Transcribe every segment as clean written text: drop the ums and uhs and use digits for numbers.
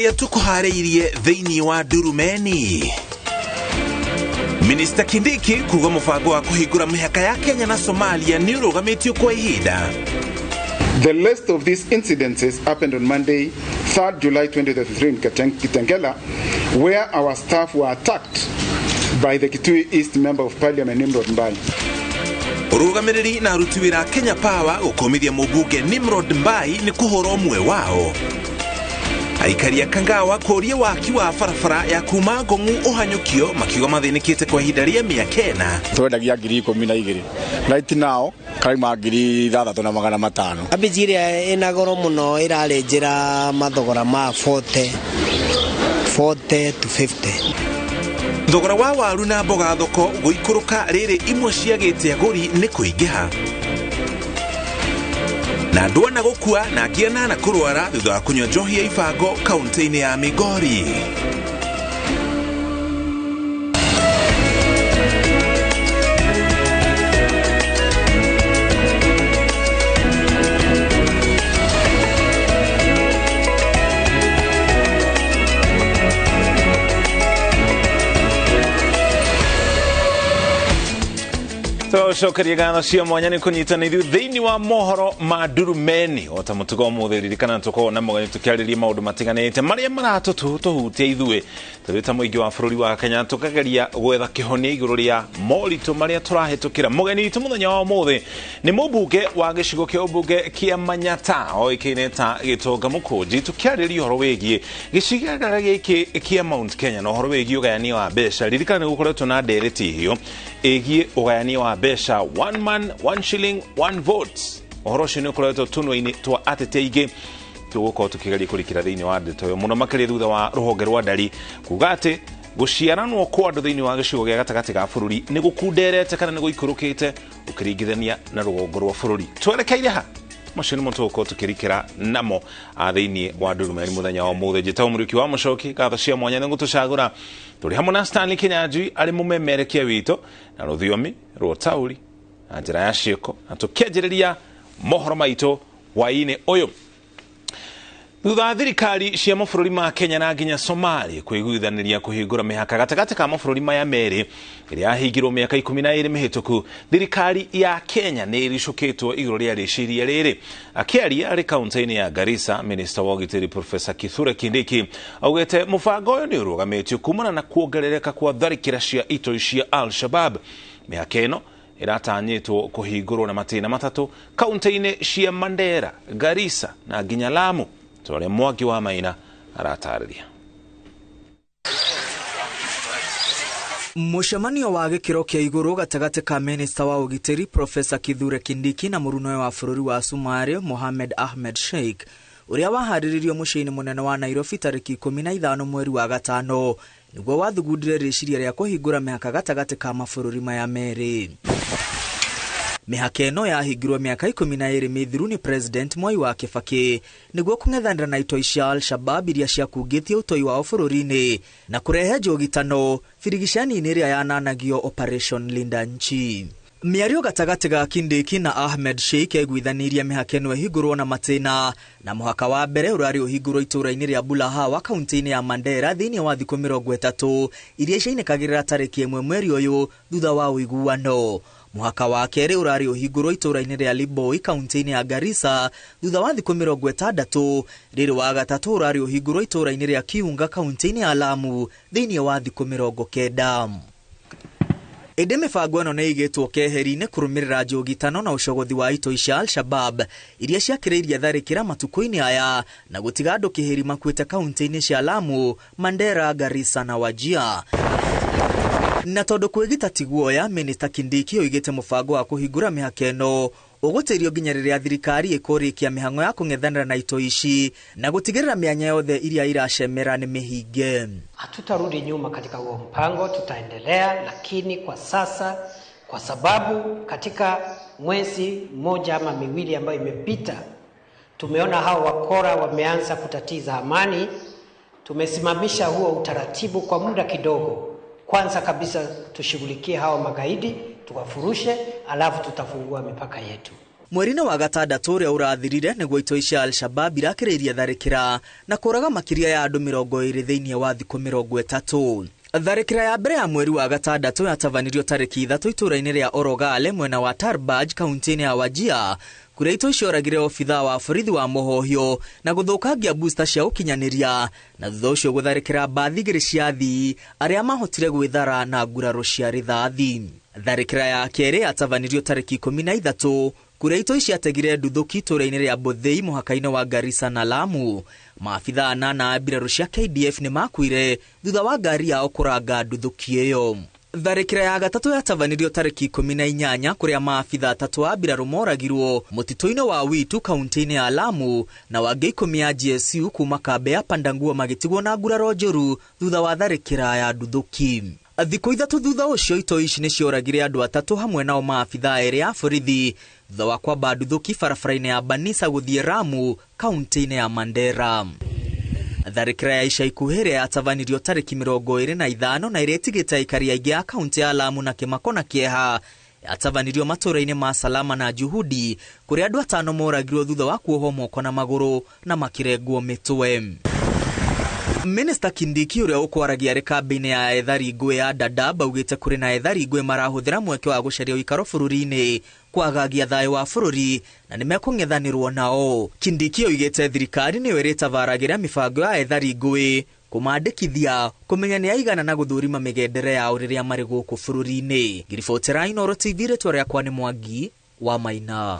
Marĩa tũkũharĩirie thĩinĩ wa Ndurumeni. Minister Kindiki kuga mũbango wa kũhingũra mĩhaka ya Kenya na Somalia nĩ ũrũgamĩtio kwa ihinda. The list of these incidences happened on Monday, 3rd July 2023 in Kitengela, where our staff were attacked by the Kitui East Member of Parliament, Nimrod Mbai. Ũrũgamĩrĩri na aruti wĩra a Kenya Power gũkũmithia mũmbunge Nimrod Mbai nĩ kũhũra ũmwe wao. Aikari a Kangawa kũria waki wa barabara ya kuma Ngong'u ũhanyũkio makiuga mathĩnĩkĩte kwa ihinda rĩa mĩaka ĩna. Twendagia 12,000. Right now karaima 6,500. Cabbage ĩrĩa ĩna goro mũno ĩrarĩ njĩra mathogora ma 40 to 50. Thogora wa waru na mboga thoko gũikũrũka rĩrĩ imwe ciagĩte agũri nĩ kũingĩha. Na andũ ana gũkua na angĩ anana kũrwara thutha wa kũnyua njohi ya ibango kaunti-inĩ ya Migori. Tũcokerie ngatho cia mwanya nĩ kũnyitana ithuĩ thĩinĩ wa mohoro ma Ndurumeni. O ta mũtugo ũmũthĩ ririkana tũkoragwo na mũgeni tũkĩarĩria maũndũ matiganĩte marĩa maratũtũhutia ithuĩ tũrĩ ta mũingĩ wa bũrũri wa Kenya, tũkageria gwetha kĩhonia igũrũ rĩa moritũ marĩa tũrahĩtũkĩra. Mũgeni witũ mũthenya wa ũmũthĩ nĩ mũmbunge wa gĩcigo kĩa ũmbunge kĩa Manyata oĩkaine ta Gĩtonga Mũkũnji, tũkĩarĩria ũhoro wĩgiĩ gĩcigĩrĩra gĩkĩ kĩa Mount Kenya na ũhoro wĩgiĩ ũgayania wa mbeca. Ririkana nĩ gũkoretwo na ndereti hiyo ĩgiĩ ũgayania wa mbeca, one man one shilling one vote. Ũhoro ũcio nĩ ũkoretwo tũnua-inĩ twa ateti aingĩ. Tũgũkorwo tũkĩgeria kũrikĩra thĩinĩ wa ndeto ĩyo mũno makĩria thutha wa rũhonge rwa ndari kuga atĩ gũciaranwo kwa andũ thĩinĩ wa gĩcigo gĩa gatagatĩ ga bũrũri nĩ gũkunderete kana nĩ gũikũrũkĩte ũkĩringithania na rũgongo rwa bũrũri. Twerekeire ha? Macio nĩmo tũgũkorwo tũkĩrikĩra namo thĩinĩ wa Ndurumeni mũthenya wa ũmũthĩ. Njĩtagwo Mũriũki wa Mũcoki, ngatho cia mwanya nĩ gũtũcagũra. Tũrĩ hamwe na Stanley Kinyanjui arĩ mũmemerekia witũ na rũthiomi rwa ũtaũri na njĩra ya ciĩko, na tũkĩanjĩrĩria mohoro maitũ hwaĩ-inĩ ũyũ. Thutha wa thirikari cia mabũrũri ma Kenya na nginya Somalia kwĩiguithanĩria kũhingũra mĩhaka gatagatĩ ka mabũrũri maya merĩ ĩrĩa yahingirwo mĩaka 12 mĩhĩtũku, thirikari ya Kenya nĩ ĩricũkĩtwo igũrũ rĩa rĩciria rĩrĩ. Akĩaria arĩ kaunti-inĩ ya Garissa, Minister wa ũgitĩri Professor Kithure Kindiki augĩte mũbango ũyũ nĩ ũrũgamĩtio kumana na kuongerereka kwa tharĩkĩra cia itoi cia Al-Shabab. Mĩhaka ĩno ĩratanyĩtwo kũhingũrwo na matĩna matatũ kaunti-inĩ cia Mandera, Garissa na nginya Lamu. Tore Mwangi wa Maina aratarĩria. Mũcemanio wa gĩkĩro kĩa igũrũ gatagatĩ ka Minister wa ũgitĩri Professor Kithure Kindiki na mũrunoe wa bũrũri wa Somalia Mohamed Ahmed Sheikh ũrĩa waharĩrĩirio mũciĩ-inĩ mũnene wa Nairobi tarĩki 15 mweri wa gatano nĩguo wathugundire rĩciria rĩa kũhingũra mĩhaka gatagatĩ ka mabũrũri maya merĩ. Mĩhaka ĩno yahingirwo mĩaka 12 mĩthiru nĩ President Mwai wa Kibaki nĩguo kũng'ethanĩra na itoi cia Al-Shabab iria ciakungĩtie ũtoi wao bũrũri-inĩ na kũrehe njũgitano birigicani-inĩ ĩrĩa yananagio Operation Linda Nchi. Mĩario gatagatĩ ga Kindiki na Ahmed Sheikh yaiguithanirie mĩhaka ĩno ĩhingũrwo na matĩna, na mũhaka wa mbere ũrarĩ ũhingũrwo itũũra-inĩ rĩa Bulahawa kaunti-inĩ ya Mandera thĩinĩ wa thikũ 30 iria ciainĩkagĩrĩra tarĩki 1 mweri ũyũ thutha wa ũiguano. Mũhaka wa kerĩ ũrarĩ ũhingũrwo itũũra-inĩ rĩa Liboi kaunti-inĩ ya Garissa thutha wa thikũ 60. Rĩrĩ wa gatatũ ũrarĩ ũhingũrwo itũũra-inĩ rĩa Kiunga kaunti-inĩ ya Lamu thĩinĩ wa thikũ 90. Ĩndĩ mĩbango ĩno nĩ ĩigĩtwo keheri-inĩ kũrũmĩrĩra njũgitano na ũcogothi wa itoi cia Al-Shabab iria ciakĩrĩirie tharĩkĩra matukũ-inĩ aya na gũtiga andũ kĩhĩri makuĩte kaunti-inĩ cia Lamu, Mandera, Garissa na Wajir. Na tondũ kwĩgita ti guoya, Minister Kindiki oigĩte mũbango wa kũhingũra mĩhaka ĩno ũgũtĩrio nginya rĩrĩa thirikari ĩkũrĩkia mĩhang'o ya kũng'ethanĩra na itoi ici na gũtigĩrĩra mĩanya yothe iria iracemera nĩ mĩhinge. Hatutarudi nyuma katika huo mpango, tutaendelea, lakini kwa sasa, kwa sababu katika mwezi mmoja ama miwili ambayo imepita tumeona hao wakora wameanza kutatiza amani, tumesimamisha huo utaratibu kwa muda kidogo. Kwanza kabisa tushughulikie hao magaidi, tuwafurushe, alafu tutafungua mipaka yetu. Mweri-inĩ wa gatandatũ ũrĩa ũrathirire nĩguo itoi cia Al-Shabab irakĩrĩirie tharĩkĩra na kũraga makĩria ya andũ 20 thĩinĩ wa thikũ 30. Tharĩkĩra ya mbere ya mweri wa gatandatũ yatavanirio tarĩki 3 itũũra-inĩ rĩa Orogale mwena wa Tarbaj kaunti-inĩ ya Wajir, kũrĩa itoi cioragire obithaa wa borithi wa mũhohio na gũthũkangia booster cia ũkinyanĩria, na thutha ũcio gũtharĩkĩra mbathi 2 cia athii arĩa mahotire gwĩthara na nguraro cia rithathi. Tharĩkĩra ya kerĩ yatavanirio tarĩki 13 kũrĩa itoi ciategire nduthũki itũũra-inĩ rĩa Bothei mũhaka-inĩ wa Garissa na Lamu. Maabithaa 8 a mbirarũ cia KDF nĩ makuire thutha wa ngari yao kũranga nduthũki ĩyo. Tharĩkĩra ya gatatũ yatavanirio tarĩki 18 kũrĩa maabithaa 3 a mbirarũ moragirwo mũtitũ-inĩ wa Witu kaunti-inĩ ya Lamu, na wangĩ 10 a GSU kuma kambĩ ya Pandanguo magĩtigwo na nguraro njũru thutha wa tharĩkĩra ya nduthũki. Thikũ 3 thutha ũcio itoi ici nĩcioragire andũ 3 hamwe nao maabithaa 2 a borithi thutha wa kwamba nduthũki barabara-inĩ ya Banisa gũthiĩ Ramu kaunti-inĩ ya Mandera. Tharĩkĩra ya ica ikuhĩ ĩrĩa yatavanirio tarĩki 25 na ĩrĩa ĩtigĩte aikari aingĩ a kaunti ya Lamu na kĩmako na kĩeha yatavanirio matũũra-inĩ ma Salama na Juhudi kũrĩa andũ 5 moragirwo thutha wa kuohwo moko na magũrũ na makĩrengwo mĩtwe. Minister Kindiki ũrĩa ũkwaragia arĩ kambĩ-inĩ ya ethari ngũĩ ya Dadaab augĩte kũrĩ na ethari ngũĩ marahũthĩra mweke wa gũcaria ũikaro bũrũri-inĩ kwagagia thayũ wa bũrũri na nĩmekũng'ethanĩrwo nao. Kindiki oigĩte thirikari nĩyo ĩrĩtabaragĩra mĩbango ya ethari ngũĩ, kũmandĩkithia, kũmenya nĩ aigana na gũthũrima mĩgendere yao rĩrĩa marĩ gũkũ bũrũri-inĩ. Ngiribotera Inooro TV, rĩtwa rĩakwa nĩ Mwangi wa Maina.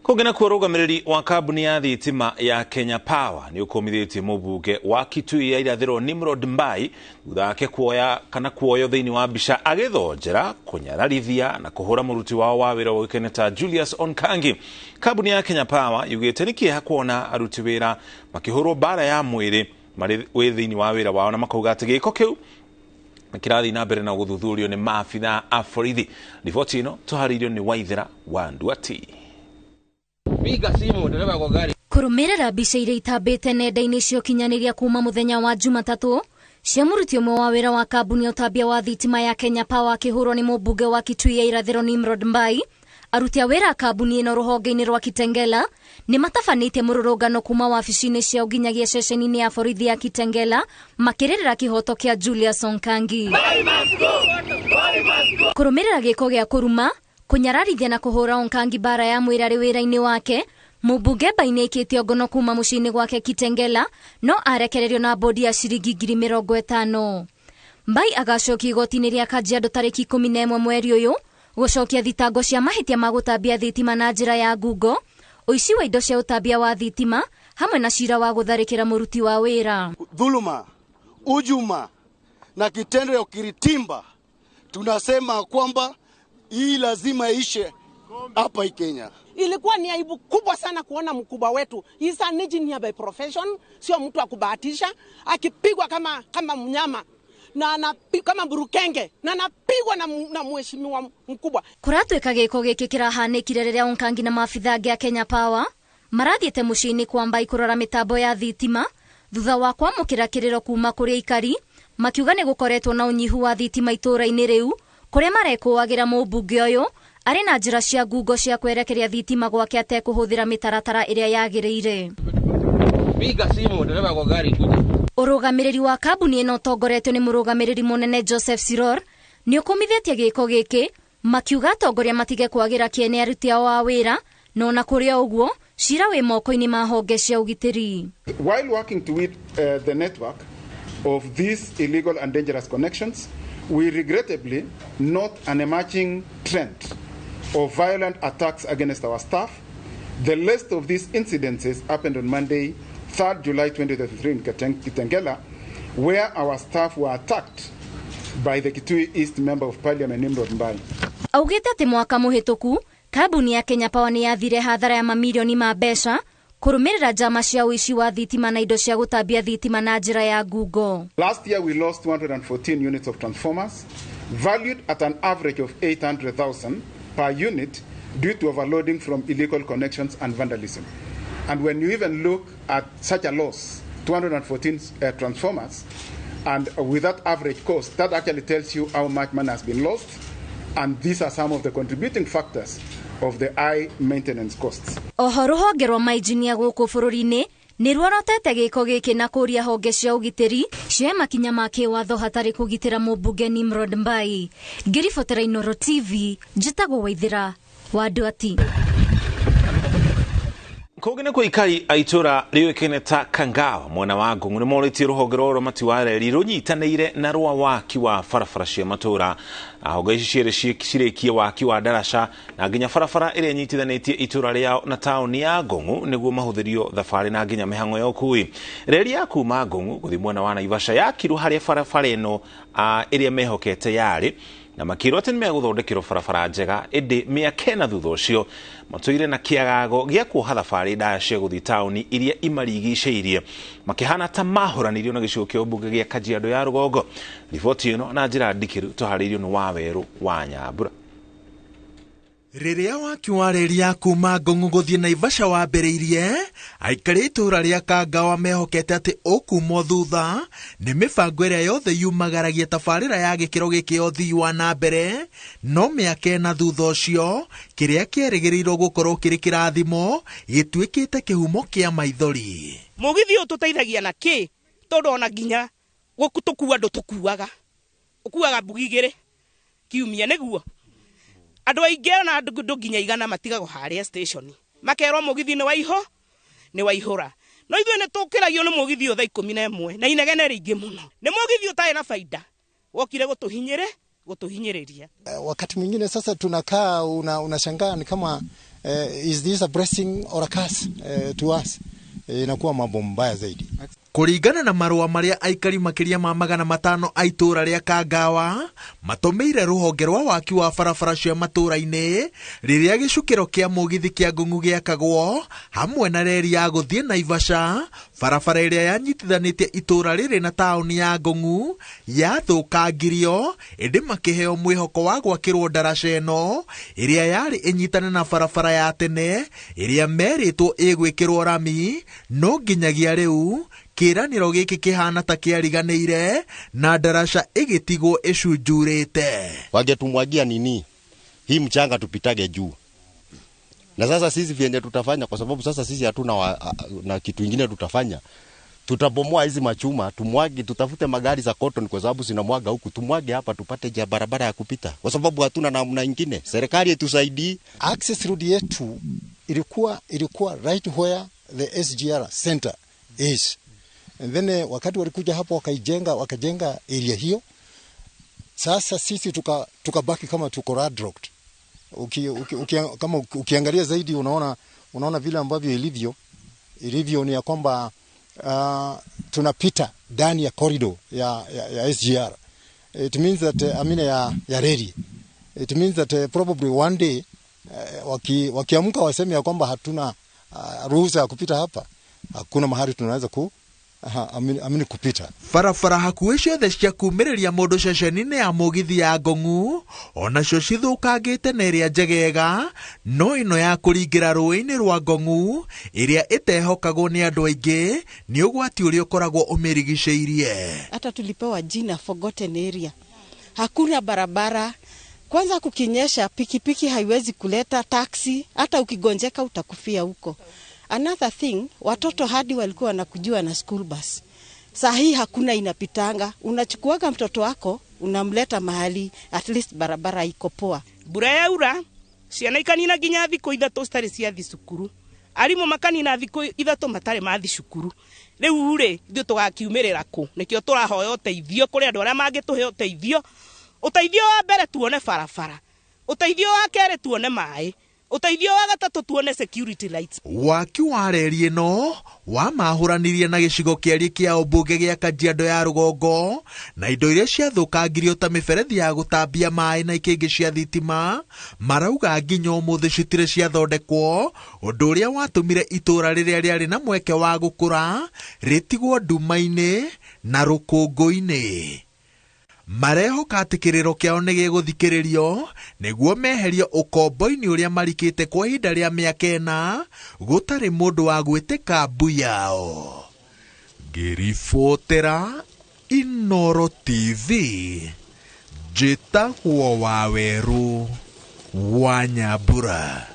Kũngĩ nakuo rũgamĩrĩri wa kambuni ya thitima ya Kenya Power nĩ ũkũmithĩtie mũmbunge wa Kitui ya irathĩro Nimrod Mbai thutha wake kuoya kana kuoywo thĩinĩ wa mbica agĩthonjera, kũnyararithia na kũhũra mũruti wao wa wĩra ũĩkaine ta Julius Onkangi. Kambuni ya Kenya Power yugĩte nĩ kĩeha kuona aruti wĩra makĩhũrwo mbara ya mwĩrĩ marĩ wĩ thĩinĩ wa wĩra wao, na makauga atĩ gĩko kĩu kĩrathiĩ na mbere na gũthuthurio nĩ maabithaa a borithi. Riboti ĩno tũharĩirio nĩ Waithera wa Nduati. Kũrũmĩrĩra mbica iria itambĩte nenda-inĩ cia ũkinyanĩria kuma mũthenya wa Jumatatũ cia mũruti ũmwe wa wĩra wa kambuni ya ũtambia wa thitima ya Kenya Power akĩhũrwo nĩ mũmbunge wa Kitui ya irathĩro Nimrod Mbai, aruti a wĩra a kambuni ĩno rũhonge-inĩ rwa Kitengela nĩ matabanĩtie mũrũrũngano kuma wabici-inĩ ciao nginyagia ceceni-inĩ ya borithi ya Kitengela makĩrĩrĩra kĩhoto kĩa Julius Onkangi. Kũrũmĩrĩra gĩko gĩa kũruma, kũnyararithia na kũhũra Onkangi mbara ya mwĩrĩ arĩ wĩra-inĩ wake, mũmbunge Mbai nĩaikĩtio ngono kuma mũciĩ-inĩ gwake Kitengela no arekererio na bodi ya ciringi 50,000. Mbai agacokia igoti-inĩ rĩa Kajiado tarĩki 11 mweri ũyũ gũcokia thitango cia mahĩtia ma gũtambia thitima na njĩra ya ngungo, ũici wa indo cia ũtambia wa thitima hamwe na cira wa gũtharĩkĩra mũruti wa wĩra. Dhuluma, ujuma na kitendo ya ukiritimba, tunasema kwamba hii lazima ishe hapa Kenya. Ilikuwa ni aibu kubwa sana kuona mkubwa wetu, he's an engineer by profession, sio mtu wa kubahatisha, akipigwa kama mnyama na kama burukenge na anapigwa na mheshimiwa mkubwa. Kũratuĩka gĩko gĩkĩ kĩrahanĩkire rĩrĩa Onkangi na maabithaa angĩ a Kenya Power marathiĩte mũciĩ-inĩ kwa Mbai kũrora mĩtambo ya thitima thutha wa kwamũkĩra kĩrĩro kuma kũrĩ aikari makiuga nĩ gũkoretwo na ũnyihu wa thitima itũũra-inĩ rĩu kũrĩa marekũagĩra mũmbunge ũyũ arĩ na njĩra cia ngungo cia kwerekeria thitima gwake atekũhũthĩra mĩtaratara ĩrĩa yagĩrĩire. Ũrũgamĩrĩri wa kambuni ĩno ũtongoretio nĩ mũrũgamĩrĩri mũnene Joseph Siror nĩ ũkũmithĩtie gĩko gĩkĩ makiuga atongoria matige kwagĩra kĩene aruti ao a wĩra, no na kũrĩ o ũguo cira wĩ moko-inĩ ma honge cia ũgitĩri. While working to with the network of these illegal and dangerous connections, we regrettably note an emerging trend of violent attacks against our staff. The list of these incidences happened on Monday, 3rd July 2023 in Kitengela, where our staff were attacked by the Kitui East Member of Parliament Nimrod Mbai. Augĩte atĩ mwaka mũhĩtũku kambuni ya Kenya Power nĩ yathire hathara ya mamirioni ma mbeca kũrũmĩrĩra njama cia ũici wa thitima na indo cia gũtambia thitima na njĩra ya ngungo. Last year we lost 214 units of transformers valued at an average of 800,000 per unit due to overloading from illegal connections and vandalism. And when you even look at such a loss, 214 transformers, and with that average cost, that actually tells you how much money has been lost And these are some of the contributing factors of the high maintenance costs. Oho rũhonge rwa mainjinia gũkũ bũrũri-inĩ nĩ ruorotete gĩko gĩkĩ na kũria honge cia ũgitĩri cioe makinya ma kĩwatho hatarĩ kũgitĩra mũmbunge Nimrod Mbai. Ngĩribotera Inooro TV, njĩtagwo Waithĩra wa Ndwati. Kũngĩ nĩ kwa aikari a itũra rĩũĩkaine ta Kangawa mwena wa Ngong'u nĩ morĩtie rũhonge rwa ũramati wa reri rũnyitanĩire na rwa waki wa barabara cia matũra. Honge ici cierĩ cirĩkie waki wa ndaraca na nginya barabara ĩrĩa ĩnyitithanĩtie itũra rĩao na taũni ya Ngong'u nĩguo mahũthĩrio thabarĩ na nginya mĩhang'o ya ũkui. Reri ya kuma Ngong'u gũthiĩ mwena wa Naivasha yakirwo harĩa barabara ĩno ĩrĩa mehokete yarĩ, na makĩrwo atĩ nĩmegũthondekerwo barabara njega, ĩndĩ mĩaka ĩna thutha ũcio matũire na kĩagago gĩa kuoha thabarĩ ndaya cia gũthiĩ taũni iria imarigicĩirie, makĩhana ta mahũranĩirio na gĩcigo kĩa ũmbunge gĩa Kajiado ya rũgongo. Riboti ĩno na njĩra ndikĩru tũharĩirio nĩ Wawerũ wa Nyambura. Rĩrĩa waki wa reri ya kuma Ngong'u gũthiĩ Naivasha wambĩrĩirie, aikari a itũũra rĩa Kangawa mehokete atĩ ũkumwo thutha nĩ mĩbango ĩrĩa yothe yumagaragia tabarĩra ya gĩkĩro gĩkĩ ya ũthii wa na mbere, no mĩaka ĩna thutha ũcio kĩrĩa kĩerĩgĩrĩirwo gũkorwo kĩrĩ kĩrathimo gĩtuĩkĩte kĩhumo kĩa maithori. Mũgithi ũyũ tũteithagia na kĩ? Tondũ ona nginya tũkua ndũtũkuaga, ũkuaga mbugi igĩrĩ kiumia nĩguo. Andũ aingĩ ona andũ nginya 100 matigagwo harĩa station, makerwo mũgithi nĩ waihũra. No ithuĩ nĩ tũkĩragio nĩ mũgithi ũyũ thaa 11 na inegene rĩingĩ mũno. Nĩ mũgithi ũtarĩ na baida, wokire gũtũhinyĩrĩria. Wakati mwingine sasa tunakaa unashangaa ni kama is this a blessing or a curse to us? Inakuwa mambo mbaya zaidi. Kũringana na marũa marĩa aikari makĩria ma 500 a itũũra rĩa Kangawa matũmĩire rũhonge rwa waki wa barabara cia matũũra-inĩ rĩrĩa gĩcukĩro kĩa mũgithi kĩa Ngong'u gĩakagwo hamwe na reri ya gũthiĩ Naivasha, barabara ĩrĩa yanyitithanĩtie itũũra rĩrĩ na taũni ya Ngong'u yathũkangirio, ĩndĩ makĩheo mwĩhoko wa gwakĩrwo ndaraca ĩno ĩrĩa yarĩ ĩnyitane na barabara ya tene ĩrĩa merĩtwo ĩgwĩkĩrwo rami, no nginyagia rĩu kĩranĩro gĩkĩ kĩhana ta kĩariganĩire na ndaraca ĩgĩtigwo ĩcunjurĩte. Wangetumwagia nini hii mchanga tupitage juu, na sasa sisi vyenye tutafanya, kwa sababu sasa sisi hatuna na kitu ingine tutafanya, tutabomoa hizi machuma tumwage, tutafute magari za cotton kwa sababu zinamwaga huku, tumwage hapa tupate ja barabara ya kupita, kwa sababu hatuna namna nyingine. Serikali itusaidie. Access road yetu ilikuwa right where the SGR center is. And then wakati walikuja hapo wakajenga area hiyo. Sasa sisi tukabaki kama tuko roadblocked. Kama ukiangalia zaidi unaona vile ambavyo ilivyo ni ya kwamba tunapita ndani ya corridor ya SGR. It means that ya reli. It means that probably one day wakiamka waseme ya kwamba hatuna ruhusa ya kupita hapa. Hakuna mahali tunaweza kupita. Barabara hakuhĩ ciothe cia kumĩrĩria mũndũ ceceni-inĩ ya mũgithi ya Ngong'u onacio cithũkangĩte na ĩrĩa njegega, no ĩno ya kũringĩra rũĩ-inĩ rwa Ngong'u ĩrĩa ĩtehokagwo nĩ andũ aingĩ nĩ ũgwati ũrĩa ũkoragwo ũmĩrigicĩirie. Hata tulipewa jina forgotten area. Hakuna barabara. Kwanza kukinyesha pikipiki haiwezi kuleta taxi, hata ukigonjeka utakufia huko. Another thing, watoto hadi walikuwa wanakujua na school bus. Saa hii hakuna inapitanga. Unachukuaga mtoto wako, unamleta mahali, at least barabara iko poa. Mbura yaura, ciana ikanina nginya thikũ 3 citarĩ ciathi cukuru. Arimũ makanina thikũ 3 matarĩ mathi cukuru. Rĩu rĩ, ithuĩ tũgakiumĩrĩra kũ? Nĩkĩo tũrahoya ũteithio kũrĩ andũ arĩa mangĩtũhe ũteithio. Ũteithio wa mbere tuone barabara. Ũteithio wa kerĩ tuone maĩ. Ũteithio wa gatatũ tuone security lights. Waki wa reri ĩno wamahũranirie na gĩcigo kĩariĩ kĩa ũmbunge gĩa Kajiado ya rũgongo na indo iria ciathũkangirio ta mĩberethi ya gũtambia maĩ na ikĩngĩ cia thitima marauga nginya ũmũthĩ citirĩ ciathondekwo, ũndũ ũrĩa watũmire itũũra rĩrĩa rĩarĩ na mweke wa gũkũra rĩtigwo nduma-inĩ na rũkũngũ-inĩ. Marehoka atĩ kĩrĩro kĩao nĩ gĩgũthikĩrĩrio nĩguo meherio ũkombo-inĩ ũrĩa marikĩte kwa ihinda rĩa mĩaka 4 gũtarĩ mũndũ wa gwĩtĩka mbu yao. Ngĩribotera Inooro TV, Njĩtagwo Wawerũ wa Nyambura.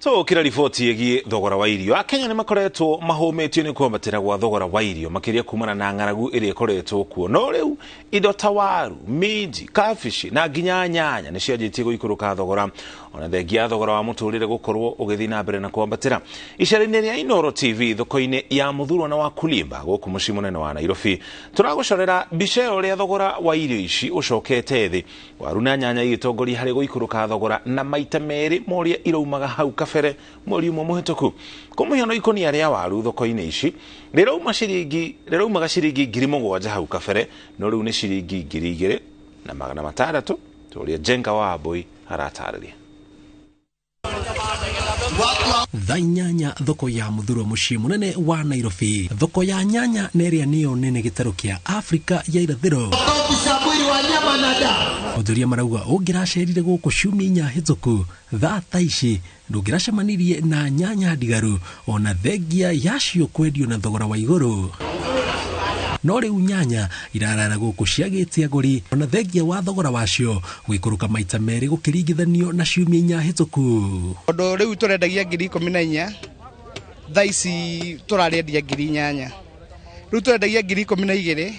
Tũkĩra riboti ĩgiĩ thogora wa irio. Akenya nĩ makoretwo mahũmĩtio nĩ kwambatĩra gwa thogora wa irio makĩria kumana na ng'aragu ĩrĩa ĩkoretwo kuo. No rĩu indo ta waru, minji, kabici na nginya nyanya nĩ cianjĩtie gũikũrũka thogora, ona thengia thogora wa mũtũrĩre gũkorwo ũgĩthiĩ na mbere na kwambatĩra. Icera-inĩ rĩa Inooro TV thoko-inĩ ya Mũthurwa na wa Kulimba gũkũ mũciĩ mũnene wa Nairobi, tũragũcorera mbica ĩyo ũrĩa thogora wa irio ici ũcokete thĩ. Waru na nyanya igĩtongoria harĩ gũikũrũka thogora na maita merĩ ma ũrĩa iraumaga hau kabere mweri ũmwe mũhĩtũku. Kwa mũhiano, ikũnia rĩa waru thoko-inĩ ici rĩraumaga ciringi 7,000 hau kabere, no rĩu nĩ ciringi 2,600, tũrĩa Jenga wa Ambui aratarĩria. Thaa 8 thoko ya Mũthurwa mũciĩ mũnene wa Nairobi. Thoko ya nyanya na ĩrĩa nĩyo nene gĩtarũ kĩa Afrika ya irathĩro. Onjoria marauga ũngĩracerire gũkũ ciumia 4 hĩtũku thaa ta ici ndũngĩracemanirie na nyanya ndigaru ona thengia yacio kwendio na thogora wa igũrũ. No rĩu nyanya irarara gũkũ ciagĩte agũri ona thengia wa thogora wacio gũikũrũka maita merĩ gũkĩringithanio na ciumia 4 hĩtũku. Tondũ rĩu tũrendagia 14,000, thaa ici tũrarĩendia 8,000. Rĩu tũrendagia 12,000,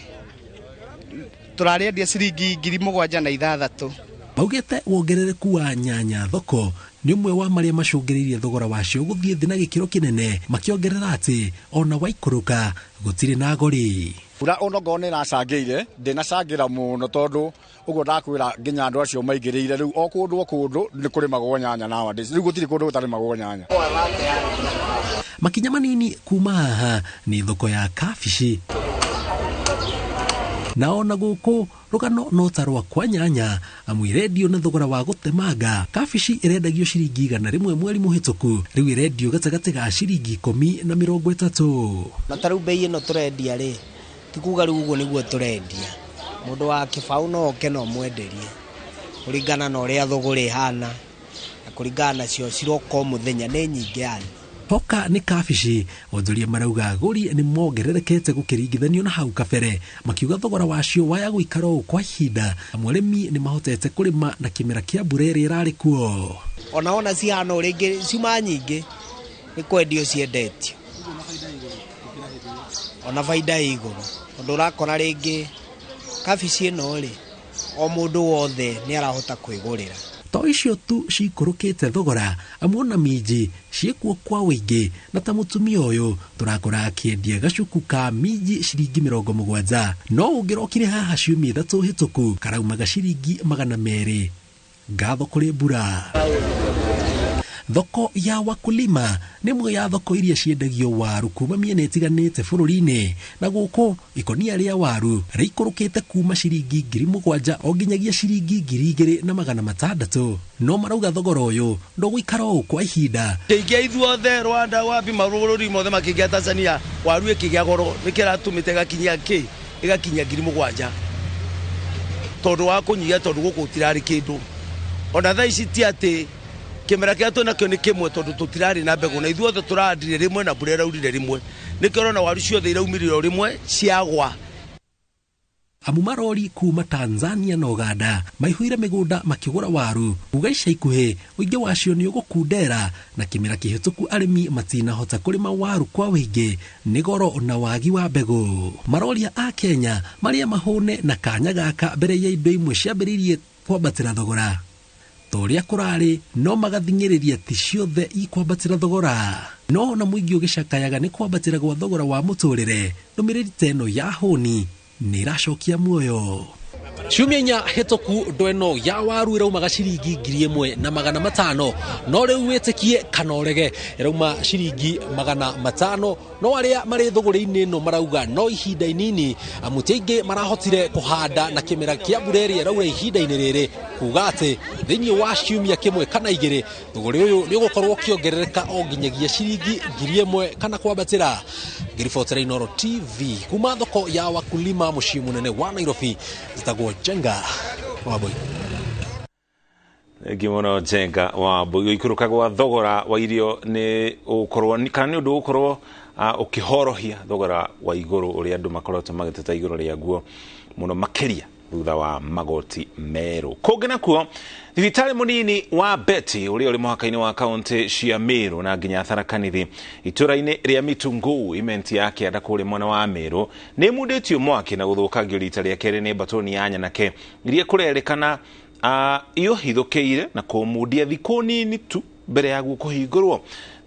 tũrarĩendia ciringi 7,600. Maugĩte wongerereku wa nyanya thoko nĩ ũmwe wa marĩa macũngĩrĩirie thogora wacio gũthiĩ thĩ na gĩkĩro kĩnene, makĩongerera atĩ ona waikũrũka gũtirĩ na agũri. Mbura onokorwo nĩ ĩracangĩire, ndĩnacangĩra mũno tondũ ũguo ndakwĩra nginya andũ acio maingĩrĩire rĩu o kũndũ o kũndũ nĩ kũrĩmagwo nyanya nowadays. Rĩu gũtirĩ kũndũ gũtarĩmagwo nyanya. Makinya manini kuma haha nĩ thoko ya kabici. Na ona gũkũ rũgano no ta rwa kwa nyanya, amu irendio na thogora wa gũtemanga. Kabici ĩrendagio ciringi 100 mweri mũhĩtũku, rĩu ĩrendio gatagatĩ ga ciringi 10 na 30. Na ta rĩu bei ĩno tũrendia rĩ, ti kuga rĩu ũguo nĩguo tũrendia. Mũndũ wa kĩbaũ no oke na ũmwenderie kũringana na ũrĩa thũgũrĩ ĩhana na kũringana nacio ciroka o mũthenya nĩ nyingĩ yani. Hoka nĩ kabici, onjoria marauga agũri nĩ mongererekete gũkĩringithanio na hau kabere, makiuga thogora wacio waya gũikara ũũ kwa ihinda, amu arĩmi nĩ mahotete kũrĩma na kĩmera kĩa mbura ĩrĩa ĩrarĩ kuo. Ona ona cihana ũrĩa ingĩ ciuma nyingĩ nĩ kwendio ciendetio, ona baida ĩ igũrũ, tondũ ũrakora rĩngĩ kabici ĩno rĩ, o mũndũ wothe nĩ arahota kwĩgũrĩra. To icio tu cikũrũkĩte thogora, amu ona minji ciĩkuo kwa ũingĩ, na ta mũtumia ũyũ tũrakora akĩendia gacuku ka minji ciringi 70, no ũngĩrokire haha ciumia 3 hĩtũku karaumaga ciringi 200. Ngatho kũrĩ mbura. Thoko ya Wakulima nĩ ĩmwe ya thoko iria ciendagio waru kuma mĩena ĩtiganĩte bũrũri-inĩ, na gũkũ ikũnia rĩa waru rĩikũrũkĩte kuma ciringi 7,000 o nginyagia ciringi 2,600. No marauga thogora ũyũ ndũgũikara ũũ kwa ihinda. Kĩingĩa ithuothe Rwanda wapi mabũrũri mothe makĩingĩa Tanzania waru ĩkĩgĩa goro nĩkĩo ĩratũmĩte ĩgakinyia kĩ ĩgakinyia 7,000 tondũ wa kũnyihia tondũ gũkũ gũtirarĩ kĩndũ. Ona thaa ici ti atĩ kĩmera kĩrĩa twĩnakĩo nĩ kĩmwe tondũ tũtirarĩ na mbegũ na ithuothe tũrahandire rĩmwe na mbura ĩraurire rĩmwe, nĩkĩo ũrona waru ciothe iraumire o rĩmwe ciagwa. Amu marori kuma Tanzania na Uganda maihũire mĩgũnda makĩgũra waru, kuga ica ikuhĩ ũingĩ wacio nĩ ũgũkundera, na kĩmera kĩhĩtũku arĩmi matinahota kũrĩma waru kwa ũingĩ nĩ goro na wagi wa mbegũ. Maroria a Kenya marĩa mahũne na kanya gaka mbere ya indo imwe ciambĩrĩirie kwambatĩra thogora ta ũrĩa kũrarĩ, no magathing'ĩrĩria ti ciothe ikwambatĩra thogora. No ona mũingĩ ũgĩcakayaga nĩ kwambatĩra gwa thogora wa mũtũrĩre, ndũmĩrĩri ta ĩno ya hũni nĩ ĩracokia muoyo. Ciumia 4 hĩtũku ndoo ĩno ya waru ĩraumaga ciringi 1,500, no rĩu wĩtĩkie kana ũrege ĩrauma ciringi 500. No arĩa marĩ thũgũrĩ-inĩ ĩno marauga no ihinda inini, amu ti aingĩ marahotire kũhanda na kĩmera kĩa mbura ĩrĩa ĩraura ihinda-inĩ rĩrĩ, kuga atĩ thĩinĩ wa ciumia 1 kana 2 thũgũrĩ ũyũ nĩ ũgũkorwo ũkĩongerereka o nginyagia ciringi 1,000 kana kwambatĩra. Ngĩribotera Inooro TV kuma thoko ya Wakulima mũciĩ mũnene wa Nairobi, njĩtagwo Jenga Wambui. Thengiũ mũno Jenga Wambui. Gũikũrũka gwa thogora wa irio nĩ ũgũkorwo kana nĩ ũndũ ũgũkorwo ũkĩhorohia thogora wa igũrũ ũrĩa andũ makoretwo magĩteta igũrũ rĩaguo mũno makĩria Thutha wa magoti merũ. Kũngĩ nakuo, thibitarĩ mũnini wa Beti ũrĩa ũrĩ mũhaka-inĩ wa kaũntĩ cia Meru na nginya Tharaka Nithi itũra-inĩ rĩa Mitunguu imenti ya kĩanda kũrĩa mwena wa Meru nĩ ĩmundĩtio mwaki na gũthũkangio rita rĩa kerĩ nĩ mbatoni ya nyanake iria kũrerĩkana ĩũhithũkĩire na kũmundia thikũ nini tu mbere ya guo kũhingũrwo.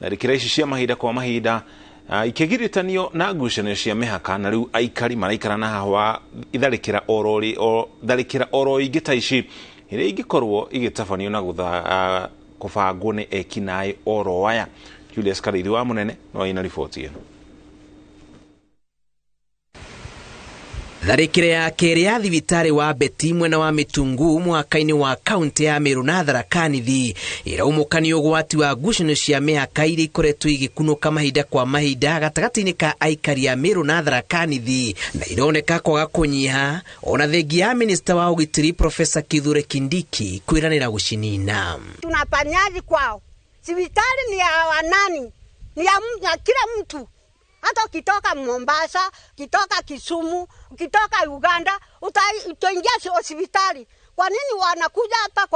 Tharĩkĩra ici cia mahinda kwa mahinda ikĩgiritanio na ngucanio cia mĩhaka, na rĩu aikari maraikara na haha wa itharĩkĩra tharĩkĩra oro ingĩ ta ici iria ingĩkorwo igĩtabanio na kũbangwo nĩ ekinaĩ oro aya. Julius Karaithi wa Mũnene no ina riboti ĩno. Tharĩkĩra ya kerĩ ya thibitarĩ wa Beti mwena wa Mitunguu mũhaka-inĩ wa kaũntĩ ya Meru na Tharaka Nithi ĩraumũkania ũgwati wa ngucanio cia mĩhaka iria ikoretwo igĩkunũka mahinda kwa mahinda gatagatĩ-inĩ ka aikari a Meru na Tharaka Nithi, na ironeka kwaga kũnyiha ona thengia ya minista wa ũgitĩri Profesa Kithure Kindiki kwĩranĩra gũcinina. Tunafanyaje kwao? Sibitari ni ya wanani? Ni ya kila mtu. Hata ukitoka Mombasa, ukitoka Kisumu, ukitoka Uganda, utaingia hospitali. Kwa nini wanakuja hapa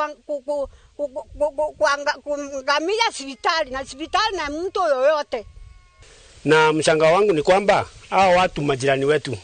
kuangamia hospitali na hospitali na mtu yoyote? Na mshangao wangu ni kwamba hao watu majirani wetu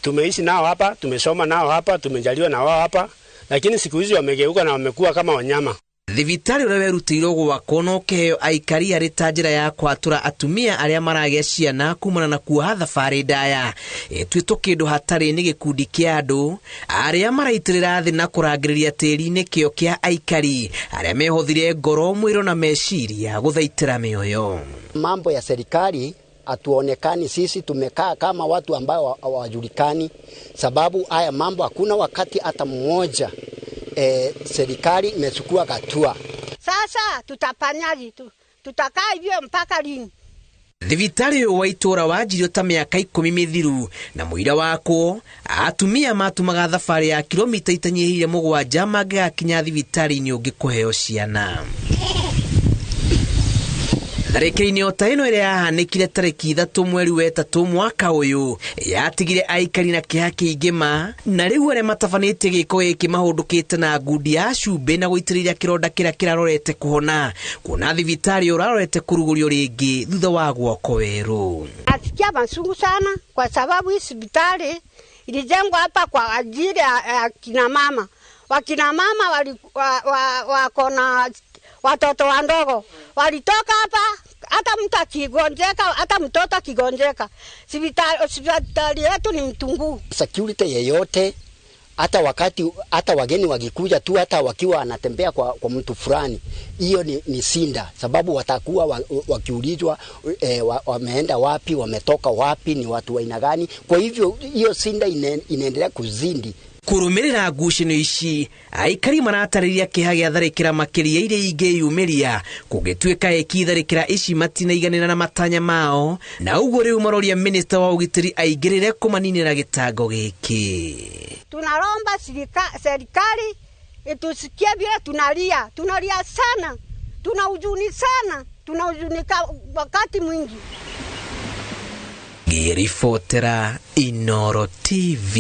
tumeishi nao hapa, tumesoma nao hapa, tumejaliwa na wao hapa, lakini siku hizi wamegeuka na wamekuwa kama wanyama. Thibitarĩ ũrĩa werutĩirwo gwakwo no ũkĩheo aikari arĩ ta njĩra ya kwatũra atumia arĩa maragĩa ciana kumana na kuoha thabarĩ ndaya ĩtuĩtwo kĩndũ hatarĩ nĩ gĩkundi kĩa andũ arĩa maraitĩrĩra thĩ na kũrangĩrĩria tĩri-inĩ kĩo kĩa aikari arĩa mehothire ngoro, mwĩro na meciria gũthaitĩra mĩoyo. Mambo ya serikali hatuonekani sisi, tumekaa kama watu ambao hawajulikani, sababu haya mambo hakuna wakati hata mmoja serikali imechukua hatua. Sasa tutafanyaje tu? Tutakaa hivyo mpaka lini? Thibitarĩ ũyũ wa itũũra wanjirio ta mĩaka 10 mĩthiru na mũira wakwo atumia matumaga thabarĩ ya kilomita itanyihĩire 7 mangĩgakinya thibitarĩ-inĩ ũngĩ kũheo ciana. Tharĩkĩra-inĩ o ta ĩno ĩrĩa yahanĩkire tarĩki 3 mweri wa 3 mwaka ũyũ yatigire aikari na kĩeha kĩingĩ ma, na rĩu arĩa matabanĩtie gĩko gĩkĩ mahũndũkĩte na ngundi ya cumbĩ na gũitĩrĩria kĩronda kĩrĩa kĩrarorete kũhona, kuona thibitarĩ ũrarorete kũrugũrio rĩngĩ thutha wa gwakwo werũ. Nasikia machungu sana kwa sababu hii hospitali ilijengwa hapa kwa ajili ya kina mama. Wakina mama wako na watoto wadogo walitoka hapa, hata mtu akigonjeka, hata mtoto akigonjeka, hospitali yetu ni Mtunguu. Security yeyote, hata wakati hata wageni wakikuja tu, hata wakiwa anatembea kwa mtu fulani, hiyo ni sinda, sababu watakuwa wakiulizwa wameenda wapi, wametoka wapi, ni watu wa aina gani. Kwa hivyo hiyo sinda inaendelea kuzindi. Kũrũmĩrĩra ngucanio ici aikari maratarĩria kĩeha gĩa tharĩkĩra makĩria iria ingĩyumĩria kũngĩtuĩka eki tharĩkĩra ici matinaiganĩra na matanya mao, na ũguo rĩu maroria minista wa ũgitĩri aingĩrĩre kũmaninĩra gĩtango gĩkĩ. Tunaromba serikali itusikie vile tunalia, tunalia sana, tuna huzuni sana, tunahuzunika wakati mwingi. Ngĩribotera Inoro TV,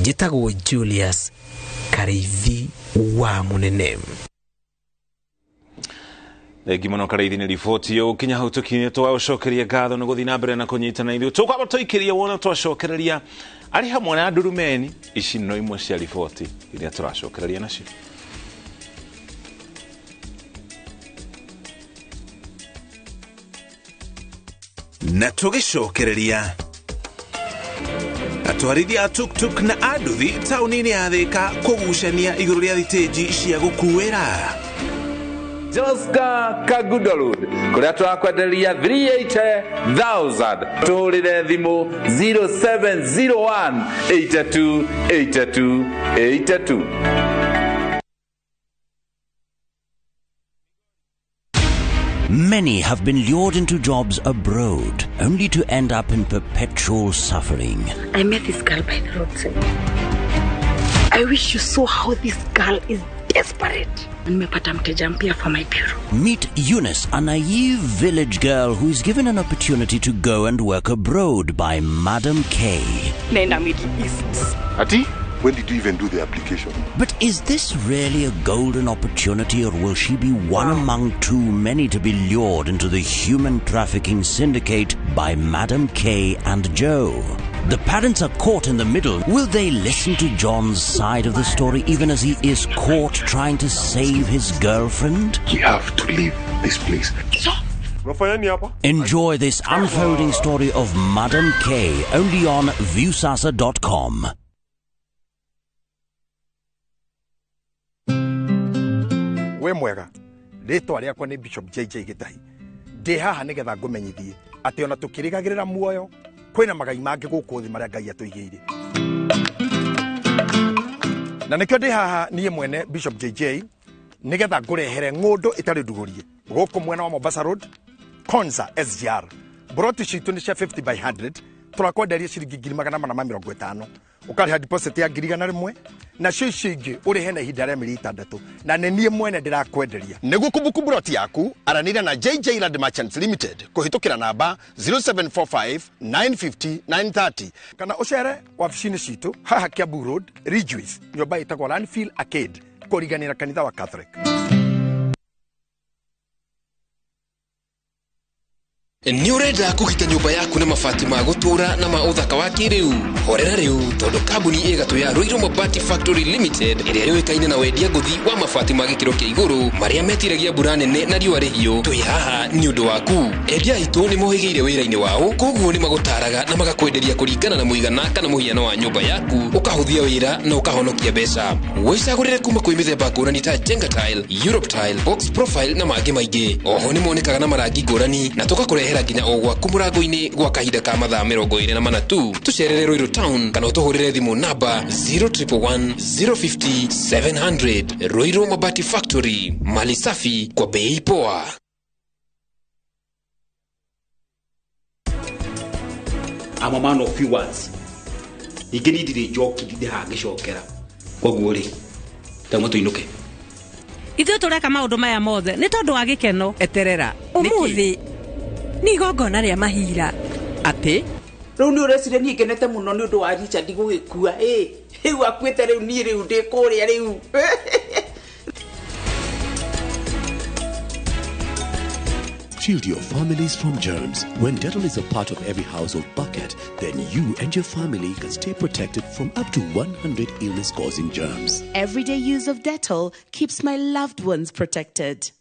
njĩtagwo Julius Karaithi wa Mũnene. Thengi mũno Karaithi nĩ riboti ĩyo. Gũkinya hau tũkinyie tũgagũcokeria ngatho nĩ gũthiĩ na mbere na kũnyitana ithuĩ. Tũkwamba tũikĩrie wona twacokereria arĩ hamwe na Ndurumeni. Ici no imwe cia riboti iria tũracokereria nacio. Na tũgĩcokereria atwarithia a tuktuk na anduthi taũni-inĩ ya Thika kũgucania igũrũ rĩa thitĩnji cia gũkuĩra. Joska Kagudo Road kũrĩa tũrakwenderia 380,000. Tũhũrĩre thimũ 0701 82 82 82. Many have been lured into jobs abroad, only to end up in perpetual suffering. I met this girl by the roadside. I wish you saw how this girl is desperate. Nimepata mteja mpya for my bureau. Meet Eunice, a naive village girl who is given an opportunity to go and work abroad by Madam K. Nenda Middle East. Ati? When did you even do the application? But is this really a golden opportunity, or will she be one among too many to be lured into the human trafficking syndicate by Madam K and Joe? The parents are caught in the middle. Will they listen to John's side of the story even as he is caught trying to save his girlfriend? We have to leave this place. Enjoy this unfolding story of Madam K only on Viusasa.com. We mwega ritwa riakwa ni Bishop JJ Gitahi. Ndi haha nigetha ngumenyithie ati ona tukirigagirira muoyo kwina magai mangi guku thi maria Ngai atuigiire. Na nikio ndi haha nie mwene Bishop JJ nigetha ngurehere ng'undu itari ndugurie guku mwena wa Mombasa Road, Konza SGR. Broti citu ni cia 50 by 100, turakwenderia ciringi 450, ukariha deposit ya 100,000 nacio icio ingĩ ũrĩhe na ihinda rĩa mĩeri 6, na nĩ niĩ mwene ndĩrakwenderia. Nĩguo kũbuku broti yaku, aranĩria na JJ Land Merchants Limited kũhĩtũkĩra namba 0745 950 930 kana ũcere wabici-inĩ citũ haha Kiambu Road, Ridgeways, nyũmba ĩtagwo Landfill Arcade, kũriganĩra kanitha wa Catholic. Nĩ ũrenda kũgita nyũmba yaku na mabati ma gũtũũra na ma ũthaka wa kĩrĩu? Horera rĩu tondũ kambuni ĩgatũ ya Ruiru Mabati Factory Limited ĩrĩa yũĩkaine na wendia ngũthi wa mabati ma gĩkĩro kĩa igũrũ marĩa metiragia mbura nene na riũa rĩhiũ, twĩ haha nĩ ũndũ waku. Endia aitũ nĩ mohĩgĩire wĩra-inĩ wao, koguo nĩ magũtaraga na magakwenderia kũringana na mũigana kana mũhiano wa nyũmba yaku, ũkahũthia wĩra na ũkahonokia mbeca. Wĩcagũrĩre kuma kwĩ mĩthemba ngũrani ta Jenga Tile, Europe Tile, Box Profile na mangĩ maingĩ. Oho nĩ monekaga na marangi ngũrani na tũgakũrehera nginya o gwaku mũrango-inĩ gwa kahinda ka mathaa 24 tu. Tũcerere Ruiru Town kana ũtũhũrĩre thimũ namba 0111 050 700. Ruiru Mabati Factory, mali safi kwa bei poa. I'm a man of few words. Ningĩ niĩ ndirĩ njoki ndinde haha ngĩcokera. Koguo rĩ, tauma tũinũke. Ithuĩ tũreka maũndũ maya mothe nĩ tondũ wa gĩkeno. Eterera. Ũmũthĩ nĩ igongona rĩa mahira. Atĩ? Rĩu nĩ ũreciria niĩ ngenete mũno nĩ ũndũ wa Richard gũgĩkua. Ĩ, rĩu akuĩte rĩu niĩ rĩu ndĩ kũrĩa rĩu. Shield your families from germs. When Dettol is a part of every household bucket, then you and your family can stay protected from up to 100 illness-causing germs. Everyday use of Dettol keeps my loved ones protected.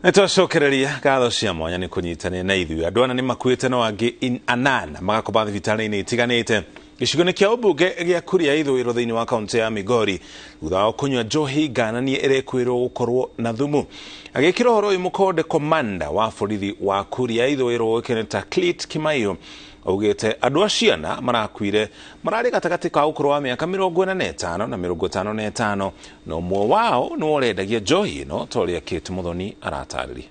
Nĩtwacokereria ngatho cia mwanya nĩ kũnyitanĩra na ithuĩ. Andũ ana nĩ makuĩte no angĩ anana magakoma thibitarĩ-inĩ itiganĩte gĩcigo-inĩ kĩa ũmbunge gĩa Kuria Ithũĩro thĩinĩ wa kaũntĩ ya Migori thutha wa kũnyua njohi ngananie ĩrekwĩrwo gũkorwo na thumu. Agĩkĩra ũhoro ũyũ mũkonde komanda wa borithi wa Kuria Ithũĩro ũĩkaine ta Clit Kimaiyo augĩte andũ acio ana marakuire mararĩ gatagatĩ ka ũkũrũ wa mĩaka 45 na 55 na ũmwe wao nĩwe ũrendagia njohi ĩno ta ũrĩa Kate Muthoni aratarĩria.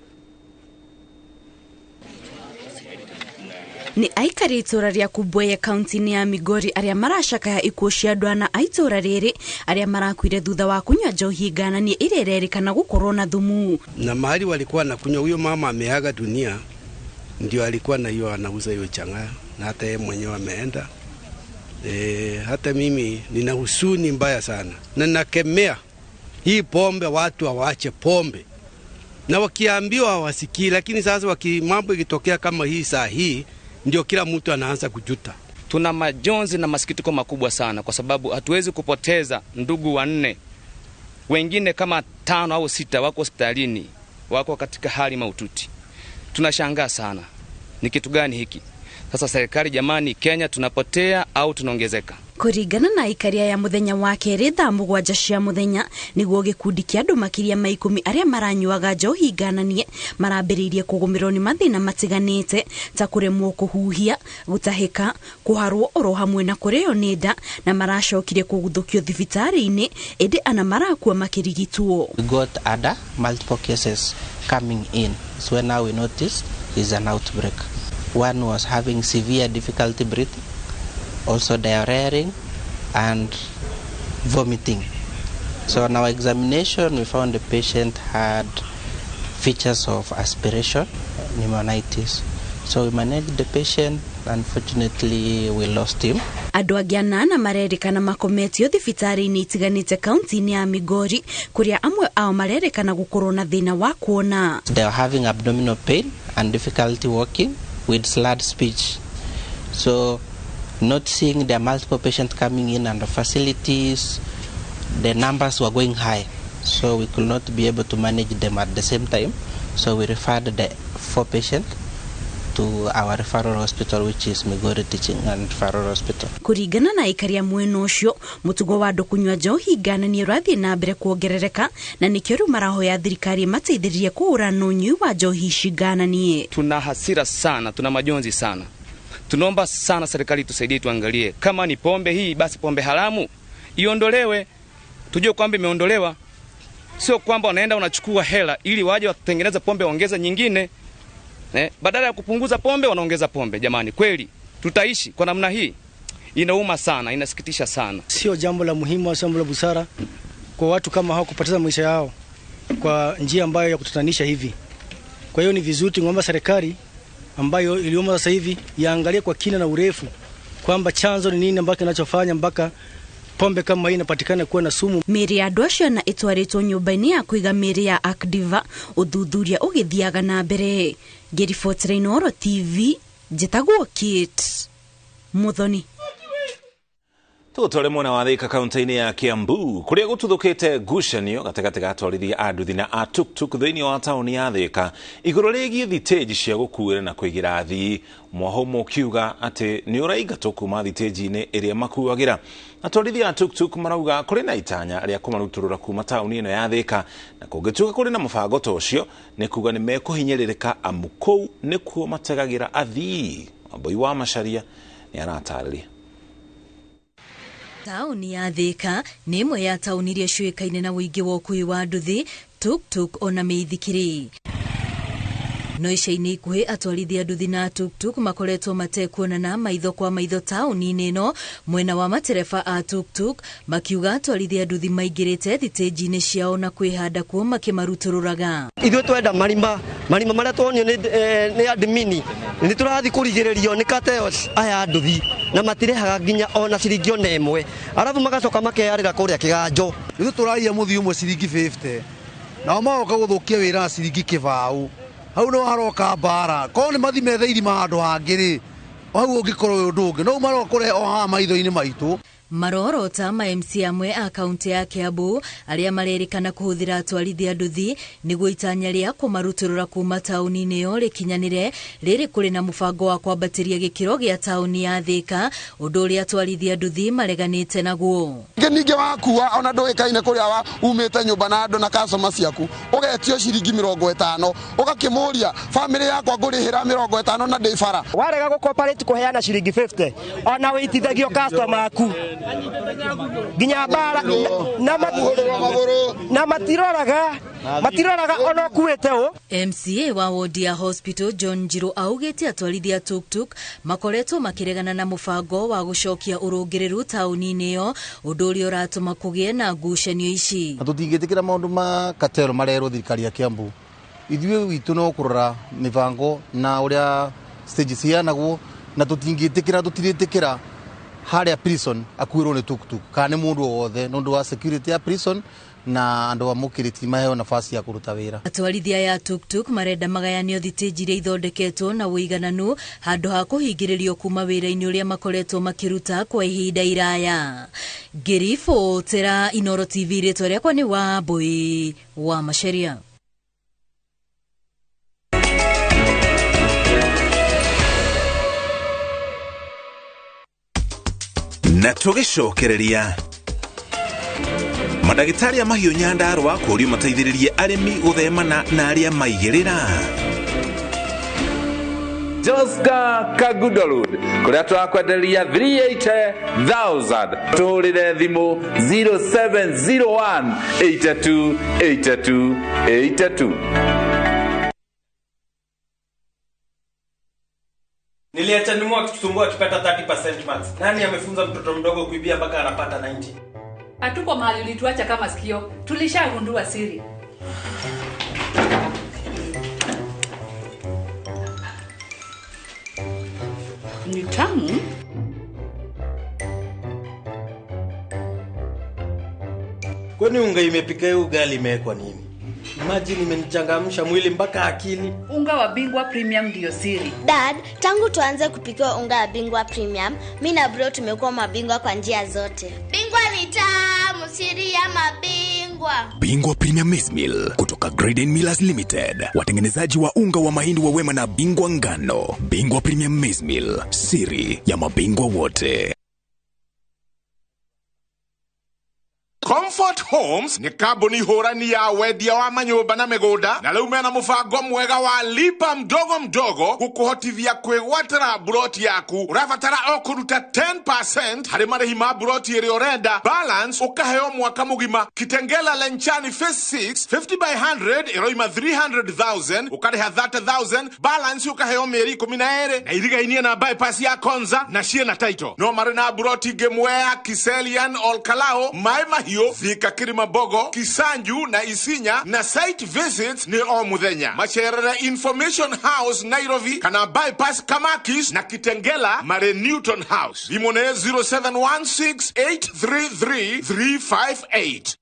Nĩ aikari itũra rĩa Kubweye kaunti-inĩ ya Migori arĩa maracakaya ikuũ cia andũ ana a itũra rĩrĩ arĩa marakuire thutha wa kunyua njohi ngananie ĩrĩa ĩrerĩkana gũkorwo na thumu. Na mahali walikuwa na kunywa, huyo mama ameaga dunia, ndio alikuwa na hiyo anauza hiyo chang'aa, na hata yeye mwenyewe ameenda. Hata mimi nina husuni mbaya sana na nakemea hii pombe, watu hawaache pombe, na wakiambiwa hawasikii. Lakini sasa mambo ikitokea kama hii saa hii ndio kila mtu anaanza kujuta. Tuna majonzi na masikitiko makubwa sana kwa sababu hatuwezi kupoteza ndugu wanne, wengine kama 5 au 6 wako hospitalini, wako katika hali mahututi. Tunashangaa sana, ni kitu gani hiki? Sasa serikali jamani, Kenya tunapotea au tunaongezeka? Kũringana na ikaria ya mũthenya wa kerĩ thaa 7 cia mũthenya nĩguo gĩkundi kĩa andũ makĩria ma 10 arĩa maranyuaga njohi ngananie marambĩrĩirie kũgũmĩrwo nĩ mathĩna matiganĩte ta kũremwo kũhuhia, gũtahĩka, kũharwo oro hamwe na kũrĩo nĩ nda, na maracokire kũguthũkio thibitarĩ-inĩ ĩndĩ ana marakua makĩrigitwo. We got other multiple cases coming in, so now we noticed is an outbreak. One was having severe difficulty breathing, also diarrhea and vomiting. So on our examination, we found the patient had features of aspiration pneumonitis. So we managed the patient. Unfortunately, we lost him. Andũ angĩ anana marerĩkana makometio thibitarĩ-inĩ itiganĩte kaunti-inĩ ya Migori, kũrĩa amwe ao marerĩkana gũkorwo na thĩna wa kuona. They are having abdominal pain and difficulty walking with slurred speech. So not seeing the multiple patients coming in and the facilities, the numbers were going high. So we could not be able to manage them at the same time. So we referred the 4 patients to our referral hospital, which is Migori Teaching and Referral Hospital. Kuringana na aikari a mwena ũcio, mũtugo wa andũ kũnyua njohi ngananie ũrathiĩ na mbere kuongerereka, na nĩkĩo rĩu marahoya thirikari ĩmateithĩrĩrie kũhũrana na ũnyui wa njohi ici ngananie. Tuna hasira sana, tuna majonzi sana. Tunaomba sana serikali tusaidie, tuangalie kama ni pombe hii, basi pombe haramu iondolewe, tujue kwamba imeondolewa. Sio kwamba wanaenda wanachukua hela ili waje watengeneze pombe waongeze nyingine. Badala ya kupunguza pombe wanaongeza pombe. Jamani, kweli tutaishi kwa namna hii? Inauma sana, inasikitisha sana. Sio jambo la muhimu au jambo la busara kwa watu kama hao kupoteza maisha yao kwa njia ambayo ya kutatanisha hivi. Kwa hiyo ni vizuri tuombe serikali ambayo iliyomo sasa hivi iangalie kwa kina na urefu kwamba chanzo ni nini ambacho kinachofanya mpaka pombe kama hii inapatikana kuwa na sumu. Mĩĩrĩ ya andũ acio na ĩtwarĩtwo nyũmba-inĩ ya kũiga mĩĩrĩ ya Akdiva, ũthuthuria ũgĩthiaga na mbere. Ngĩribotera Inooro TV, njĩtagwo Kate Muthoni. Tũtware mwena wa Thika kaunti-inĩ ya Kiambu kũrĩa gũtuthũkĩte ngucanio gatagatĩ ga atwarithia a nduthi na a tuktuk thĩinĩ wa taũni ya Thika igũrũ rĩgiĩ thitĩnji cia gũkuĩra na kũigĩra athii, Mwahomo ũkiuga atĩ nĩ ũraingatwo kuma thitĩnji-inĩ ĩrĩa makuagĩra. Atwarithia a tuktuk marauga kũrĩ na itanya rĩa kũmarutũrũra kuma taũni ĩno ya Thika, na kũngĩtuĩka kũrĩ na mũbango ta ũcio nĩ kuga nĩ mekũhinyĩrĩrĩka amu kũu nĩkuo mategagĩra athii. Wambui wa Macharia nĩ aratarĩria. Taũni ya Thika nĩ ĩmwe ya taũni iria ciũĩkaine na ũingĩ wa ũkuui wa nduthi, tuktuk ona mĩithikiri. No ica-inĩ ikuhĩ atwarithia nduthi na tuktuk makoretwo matekuonana maitho kwa maitho taũni-inĩ ĩno, mwena wa matereba a tuktuk makiuga atwarithia nduthi maingĩrĩte thitĩnji-inĩ ciao na kwĩhanda kuo makĩmarutũrũraga. Ithuĩ twenda marima marĩa tuonio nĩ admini nĩ tũrathiĩ kũrigĩrĩrio nĩ cartels aya nduthi na matirehaga nginya ona ciringi ona ĩmwe, arabu magacoka makeyarĩra kũrĩa kĩganjo. Ithuĩ tũraiya mũthii ũmwe ciringi 50 nao magoka gũthũkia wĩra na ciringi kĩbaũ. Hau no haroka mbara korwo nĩ mathi methe irima handũ hangĩ rĩ, hau ũngĩkorwo wĩ ũndũ ũngĩ, no maroka kũrehe o haha maitho-inĩ maitũ. Marorota ma MC amwe a kaunti ya Kiambu arĩa marerĩkana kũhũthĩra atwarithia nduthi nĩguo itanya rĩa kũmarutũrũra kuma taũni-inĩ ĩyo rĩkinyanĩre, rĩrĩ kũrĩ na mũbango wa kwambatĩria gĩkĩro gĩa taũni ya Thika, ũndũ ũrĩa atwarithia nduthi mareganĩte naguo. Ningĩ wakua ona ndũĩkaine kũrĩa umĩte nyũmba na andũ na customer ciaku, ũgetio ciringi 50 ũgakĩmũria famĩlĩ yakwa ngũrĩhĩra 50 na ndĩ bara. Warega gũcooperate kũheana ciringi 50 ona wĩitithagio customer aku nginya bara na matiroraga ona kuĩte ũ. MCA wa wodi ya hospital John Njiru augĩte atwarithia tuktuk makoretwo makĩregana na mũbango wa gũcokia ũrũngĩrĩru taũni-inĩ ĩyo, ũndũ ũrĩa ũratũma kũgĩe na ngucanio ici. Na tũtingĩtĩkĩra maũndũ ma katero marerwo thirikari ya Kiambu. Ithuĩ witũ no kũrora mĩbango na ũrĩa stage ciheanagwo, na tũtingĩtĩkĩra tũtirĩtĩkĩra harĩa prison akuĩrwo nĩ tuktuk kana nĩ mũndũ o wothe nĩ ũndũ wa security ya prison na andũ a mũkĩrĩti maheo nafasi ya kũruta wĩra. Atwarithia ya tuktuk marenda magayanio thitĩnji iria ithondeketwo na ũigananu handũ ha kũhingĩrĩrio kuma wĩra-inĩ ũrĩa makoretwo makĩruta kwa ihinda iraya. Ngĩribotera Inooro TV, rĩtwa rĩakwa nĩ Wambui wa Macharia. Na tũgĩcokereria mandagĩtarĩ a mahiũ Nyandarũa kũũrio mateithĩrĩrie arĩmi gũthemana na arĩa maigĩrĩra. Joska Kagudo Road kũrĩa tũrakwenderia 380,000. Tũhũrĩre thimũ 0701 82 82 82. Niliacha nimu akitusumbua akipata 30% marks. Nani amefunza mtoto mdogo kuibia mpaka anapata 90? Hatuko mahali ulituacha kama sikio. Tulishagundua siri. Ni tamu. Kwani unga imepika hiyo ugali imewekwa nini? Imagine imenichangamsha mwili mpaka akili. Unga wa Bingwa Premium ndio siri. Dad, tangu tuanze kupikiwa unga wa Bingwa Premium, mi na bro tumekuwa mabingwa kwa njia zote. Bingwa ni tamu, siri ya mabingwa. Bingwa Premium Maize Meal kutoka Graden Millers Limited, watengenezaji wa unga wa mahindi wa Wema na Bingwa Ngano. Bingwa Premium Maize Meal, siri ya mabingwa wote. Comfort Homes ni kambuni hũrani ya wendia wa manyũmba na mĩgũnda na rĩu mena mũbango mwega wa lipa mdogo mdogo gũkũhotithia kwĩgwatĩra buroti yaku. Ũrabatara o kũruta 10% harĩ marĩhi ma buroti ĩrĩa ũrenda, balance ũkaheo mwaka mũgima. Kitengela Lenchani Phase 6 50 by 100 ĩroima 300,000 ũkarĩha 30,000, balance ũkaheo mĩeri 12 na irigainie na bypass ya Konza na ciĩna title. No marĩ na buroti ingĩ Mwea, Kiselian, Olkalao, Mai Mahiũ, Thika, Kirimambogo, Kisanju na Isinya, na site visits ni o muthenya. Macerere Information House Nairobi kana bypass Kamakis na Kitengela mare Newton House. Thimũ nĩ 0716 833 358.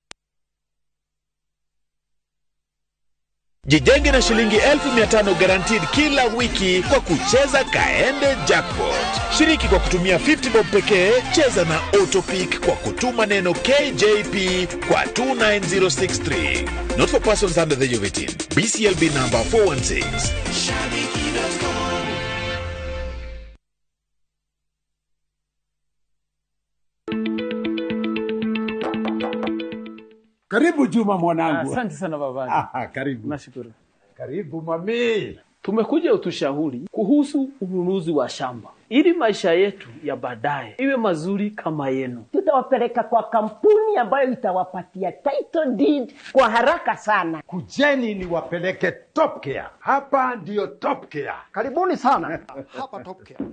Jijenge na shilingi 1500 guaranteed kila wiki kwa kucheza Kaende Jackpot. Shiriki kwa kutumia 50 bob pekee, cheza na Autopick kwa kutuma neno KJP kwa 29063. Not for persons under the age of 18. BCLB number 416. Karibu Juma mwanangu. Asante sana baba. Karibu. Nashukuru. Karibu mami. Tumekuja utushauri kuhusu ununuzi wa shamba ili maisha yetu ya baadaye iwe mazuri kama yenu. Tutawapeleka kwa kampuni ambayo itawapatia title deed kwa haraka sana. Kujeni niwapeleke Top Care. Hapa ndiyo Top Care. Karibuni sana. Hapa Top Care.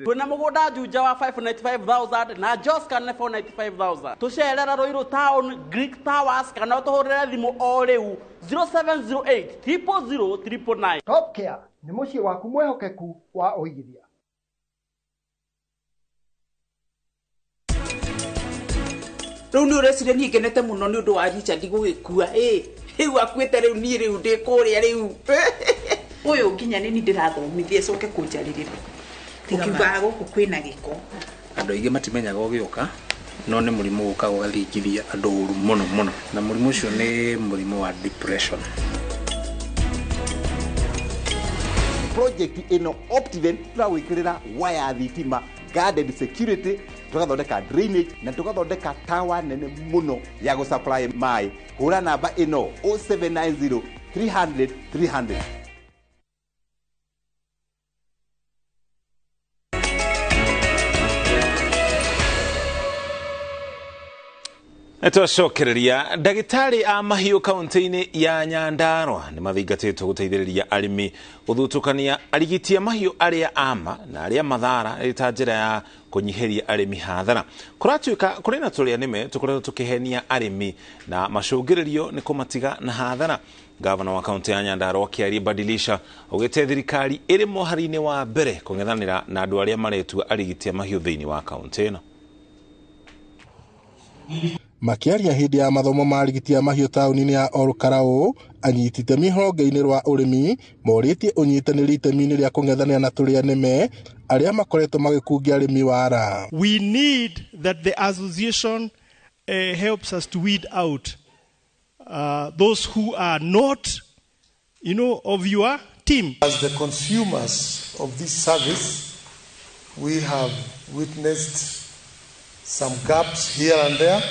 Twina mugunda Juja wa 595,000 na Joska nĩ 495,000. Tucerera Ruiru Town, Greek Towers kana utuhurire thimu o riu 0708 000 999. Top Care nĩ mũciĩ waku mwĩhokeku wa ũigithia. Rĩu nĩ ũreciria niĩ ngenete mũno nĩ ũndũ wa Richard gũgĩkua. Rĩu akuĩte rĩu niĩ rĩu ndĩ kũrĩa rĩu. Ũyũ nginya nĩ niĩ ndĩrathomithia coke kũnjarĩrĩra. Ukiugaga gũkũ kwĩna gĩko. Andũ aingĩ matimenyaga ũgĩũka, no nĩ mũrimũ ũkaga ũgathingithia andũ ũru mũno mũno, na mũrimũ ũcio nĩ mũrimũ wa depression. Project ĩno Optiven tũrawĩkĩrĩra waya thitima, guarded security, tũgathondeka drainage na tũgathondeka tower nene mũno ya gũsupply maĩ. Hũra namba ĩno 0790 300 300. Twacokereria ndagĩtarĩ a mahiũ kaunti-inĩ ya Nyandarua nĩ mathingatĩtwo gũteithĩrĩria arĩmi gũthutũkania arigiti a mahiũ arĩa ama na arĩa mathara ĩrĩ ta njĩra ya kũnyihĩria arĩmi hathara. Kũratuĩka kũrĩ na tũrĩa nĩme tũkoretwo tũkĩhenia arĩmi na macũngĩrĩrio nĩ kũmatiga na hathara. Gavana wa kaunti ya Nyandarua Kĩarie Badilisha augĩte thirikari ĩrĩ mũhari-inĩ wa mbere kũng'ethanĩra na andũ arĩa maretua arigiti a mahiũ thĩinĩ wa kaunti ĩno. Makiaria hĩndĩ ya mathomo ma arigiti a mahiũ taũni-inĩ ya Olkalou, anyiti itemi honge-inĩ rwa ũrĩmi morĩtie ũnyitanĩri itemi-inĩ rĩa kũng'ethanĩra na tũrĩa nĩme arĩa makoretwo magĩkungia arĩmi wara. We need that the association helps us to weed out those who are not, of your team. As the consumers of this service, we have witnessed some gaps here and there,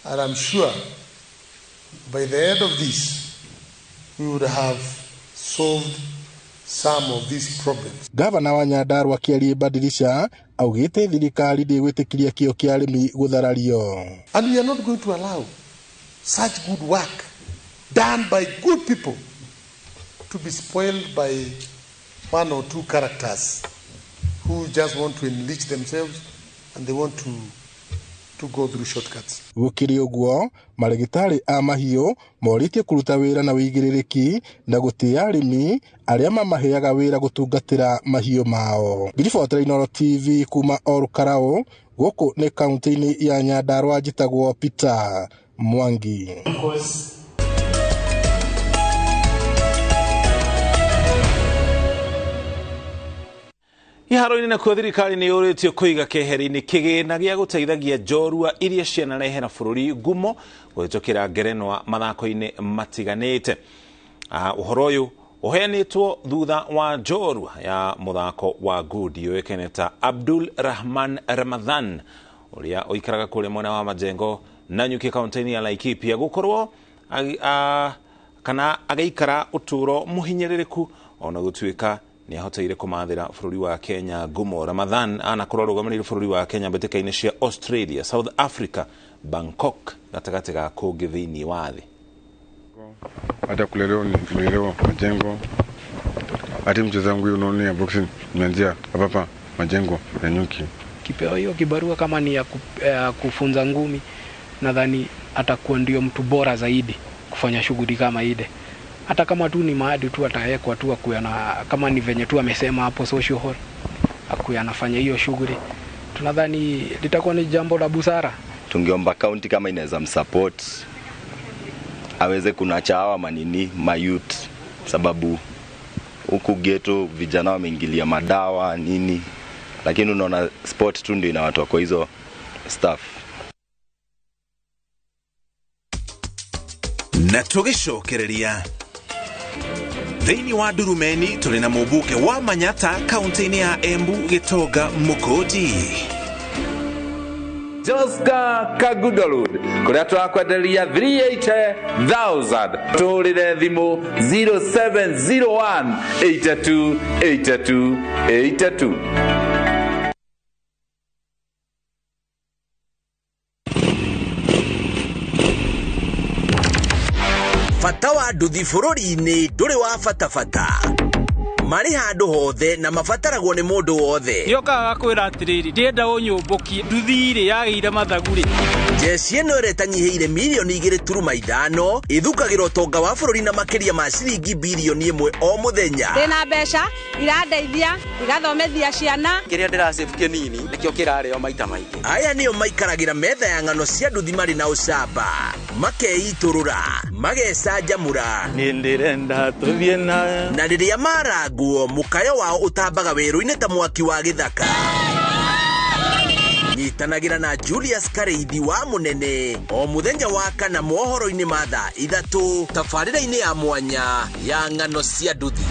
and I'm sure by the end of this, we would have solved some of these problems. Gavana wa Nyandarua Kĩarie Badilisha augĩte thirikari ndĩgwĩtĩkĩria kĩo kĩa arĩmi gũtharario. And we are not going to allow such good work done by good people to be spoiled by one or two characters who just want to enrich themselves and they want to to go through shortcuts. Gũkĩrĩ ũguo, marĩgĩtarĩ a mahiũ morĩtio kũruta wĩra na wĩigĩrĩrĩki na gũtĩa arĩmi arĩa mamaheaga wĩra gũtungatĩra mahiũ mao. Ngiribotera Inooro TV kuma Olkalau, gũkũ nĩ kaunti-inĩ ya Nyandarua, njĩtagwo Peter Mwangi. Iharo-inĩ nakuo thirikari nĩ yũrĩtio kũiga keheri-inĩ kĩgĩna gĩa gũteithagia njorua iria cianarehera bũrũri ngumo kũhĩtũkĩra ngerenwa mathako-inĩ matiganĩte. Ũhoro ũyũ ũheanĩtwo thutha wa njorua ya mũthako wa ngundi yũĩkaine ta Abdul Rahman Ramadhan ũrĩa ũikaraga kũrĩa mwena wa Majengo na Nyuki kaunti-inĩ ya Laikipia gũkorwo kana agĩikara ũtũũro mũhinyĩrĩrĩku ona gũtuĩka nĩ ahoteire kũmathĩra bũrũri wa Kenya ngumo. Ramadhan anakorwo arũgamĩrĩire bũrũri wa Kenya mbĩtĩka-inĩ cia Australia, South Africa, Bangkok gatagatĩ ga kũngĩ thĩinĩ wa thĩ. Hata kulelewa nimelelewa Majengo, hata mchezo wangu hiyo unaona ya boxing nimeanzia hapa Majengo na Nyuki. Kipewa hiyo kibarua kama ni ya kufunza ngumi, nadhani atakuwa ndio mtu bora zaidi kufanya shughuli kama ile. Hata kama tu ni maadi tu atawekwa tu akuwe na, kama ni venye tu amesema hapo social hall, akuwe anafanya hiyo shughuli, tunadhani litakuwa ni jambo la busara. Tungeomba county kama inaweza msupport aweze kunacha hawa manini mayouth, sababu huku ghetto vijana wameingilia madawa nini, lakini unaona sport tu ndio inawatoa kwa hizo staff. Na tũgĩcokereria thĩinĩ wa Ndurumeni tũrĩ na mũmbunge wa Manyata kaunti-inĩ ya Embu Gĩtonga Mũkũndi. Joska Kagudalud kuria turakwenderia 380,000 tuhurire thimu 0701 82 82 82. Bata wa nduthi bũrũri-inĩ ndũrĩ wa bata bata, marĩ handũ hothe na mabataragwo nĩ mũndũ wothe. Nĩokaga gakwĩra atĩrĩrĩ, ndĩrenda ũnyũmbũkie nduthi rĩ yagĩire mathagu rĩ. Jeshi ĩno ĩrĩa ĩtanyihĩire mirioni 2.5 ĩthukagĩra ũtonga wa bũrũri na makĩria ma ciringi birioni 1 o mũthenya. Ndĩna mbeca irandeithia igathomithia ciana. Kĩrĩa ndĩrasave kĩnini nĩkĩo kĩrarĩo maita maingĩ. Aya nĩo maikaragĩra metha ya ng'ano cia nduthi marĩ na ũcamba, makeitũrũra, magecanjamũra. Niĩ ndĩrenda tũthiĩ na na rĩrĩa marangwo mũkayo wao ũtambaga werũ-inĩ ta mwaki wa gĩthaka. Nyitanagĩra na Julius Kareithi wa Mũnene o mũthenya wa kana mohoro-inĩ ma thaa 3 tabarĩra-inĩ ya mwanya ya ng'ano cia nduthi.